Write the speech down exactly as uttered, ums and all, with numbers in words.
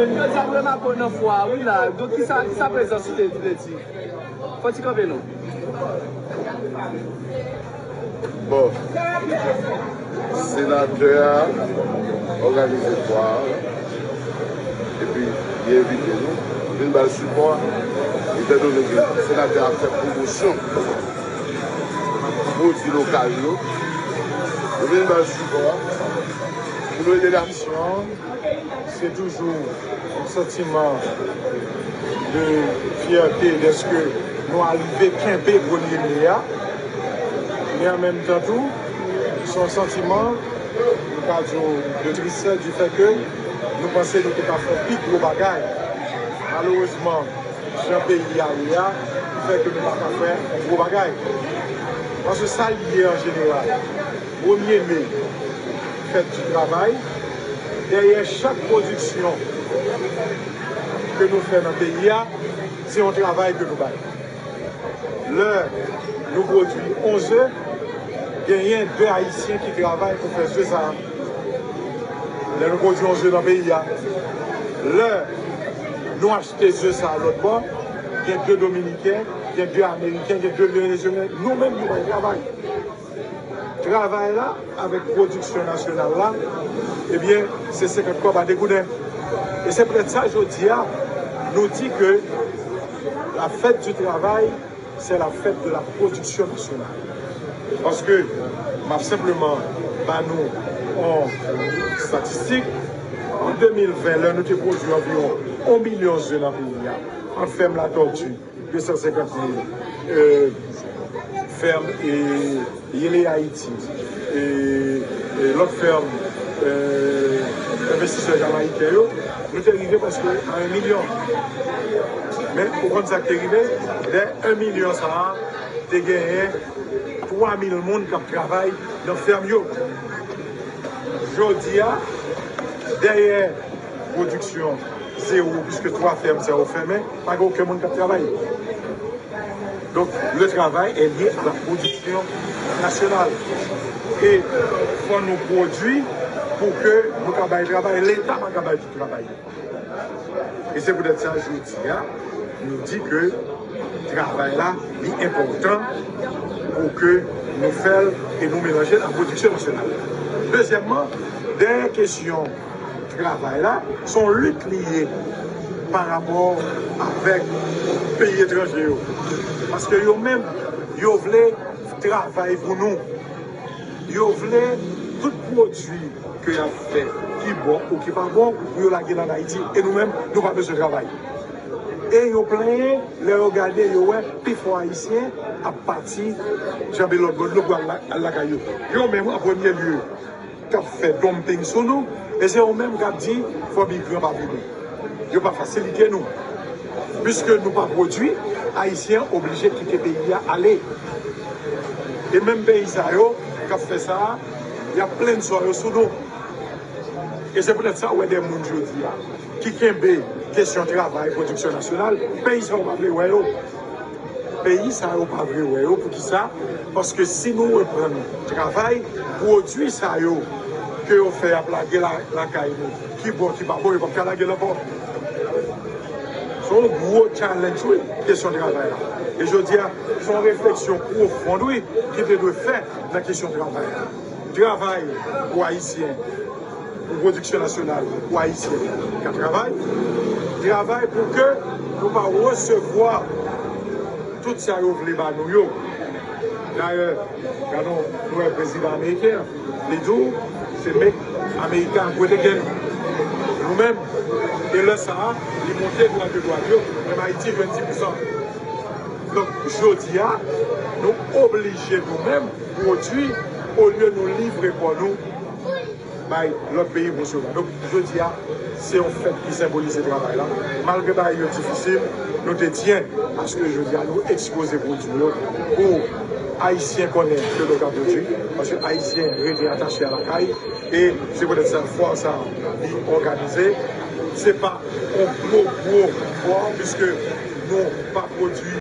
Yo di ap remake w nan fwa a, wi la. Donk, kisa, kisa prezans ou te vle di? Fò ti kanpe non. Bon, senatè a òganize fwa a, epi li envite nou, nou vin ba l sipò, etandone ke senatè a ap fè pwomosyon pwodui lokal yo, nou vin ba l sipò pou nou ede l. Misyon an, se toujou yon santiman de fyète dèske nou arive kenbe premye me a, men an menm tan tou, se yon santiman, nou ka di w, de tristès, di fè ke nou panse nou te ka fè pi gwo bagay. Malerezman, jan peyi a ye a, fè ke nou pa ka fè gwo bagay. Paske sa l ye an jeneral, premye me, fèt di travay, dèyè chak pwodiksyon ke nou fè nan peyi a, se yon travay ke nou bay. Lè nou pwodui yon ze, genyen de Ayisyen ki travay pou fè ze sa a. Lè nou pwodui yon ze nan peyi a, lè nou achte ze sa a lòt bò, gen de Dominiken, gen de Ameriken, gen de Venezuelyen, nou menm nou bay travay. Travay la, avèk pwodiksyon nasyonal la, ebyen, se senkant kòb a de gouden. E se poutèt sa, jodi a, nou di ke la fête du travail, c'est la fête de la production nationale. Paske, m ap senpleman ba nou yon estatistik. An de mil ven, lè nou te pwodui anviwon yon milyon ze nan peyi a, ant fèm Latòti, de san senkant mil, euh, fèm, e, Yele Ayiti, e, e lòt fèm, euh, envestisè jamayiken yo, nou te rive prèske a yon milyon. Men, ou konn sa k te rive? Dèyè yon milyon sa a, te genyen twa mil moun k ap travay nan fèm yo. Jodi a, dèyè pwodiksyon zewo, piske twa fèm sa yo fèmen, pa gen okenn moun k ap travay. Donc, le travail est lié à la production nationale. E fò nou pwodui pou ke nou ka bay travay. Leta pa ka bay tout travay. E se poutèt sa, jodi a, nou di ke travay la, li enpòtan pou ke nou fè l e nou melanje l a pwodiksyon nasyonal. Dezyèmman, dèyè kesyon travay la, se yon lit li ye pa rapò avèk peyi etranje yo. Paske yo menm, yo vle travay pou nou. Yo vle tout pwodui ke y ap fè, ki bon ou ki pa bon, pou yo lage l ann Ayiti. E nou menm, nou pa bezwen travay. E yo plenyen lè yo gade, yo wè pifò Ayisyen ap pati janbe lòt bò dlo pou al la-, al lakay yo. Yo menm, an premye lye, k ap fè dumping sou nou, e se yo menm k ap di fò migran pa vini. Yo pa fasilite nou. Piske nou pa pwodui, Ayisyen oblije kite peyi a ale. E menm peyi sa yo k ap fè sa a, y ap plenn sò yo sou nou. E se poutèt sa ou wè de moun jodi a ki kenbe kesyon travay, pwodiksyon nasyonal, peyi sa yo pa vle wè yo. Peyi sa yo pa vle wè yo. Poukisa? Paske si nou reprann travay, pwodui sa yo ke yo fè ap lage la, lakay nou, ki bon, ki pa bon, yo p ap ka lage l ankò. Se yon gwo challenge, wi, kesyon travay la. E jodi a, se yon refleksyon pwofon, wi, ki te dwe fè nan kesyon travay la. Travay pou Ayisyen, pou pwodiksyon nasyonal, pou Ayisyen ka travay. Travay pou ke nou pa resevwa tout sa yo vle ba nou yo. Dayè, gade, nou wè prezidan ameriken an, li di w, se make America great again. Nou menm, e lè sa a, li monte dwa de dwàn yo, menm Ayiti jwenn dis pousan. Donk, jodi a, nou oblije nou menm pwodui olye nou livre kò nou bay lòt peyi pou sove. Donk, jodi a, se yon fèt ki senbolize travay la. Malgre bagay yo difisil, Nou te tyen aske jodi a nou ekspoze pwodui yo pou Ayisyen konnen ke nou ka pwodui, paske Ayisyen rete atache a lakay, e se poutèt sa fwa sa li òganize. Se pa yon gwo, gwo fwa, piske nou pa pwodui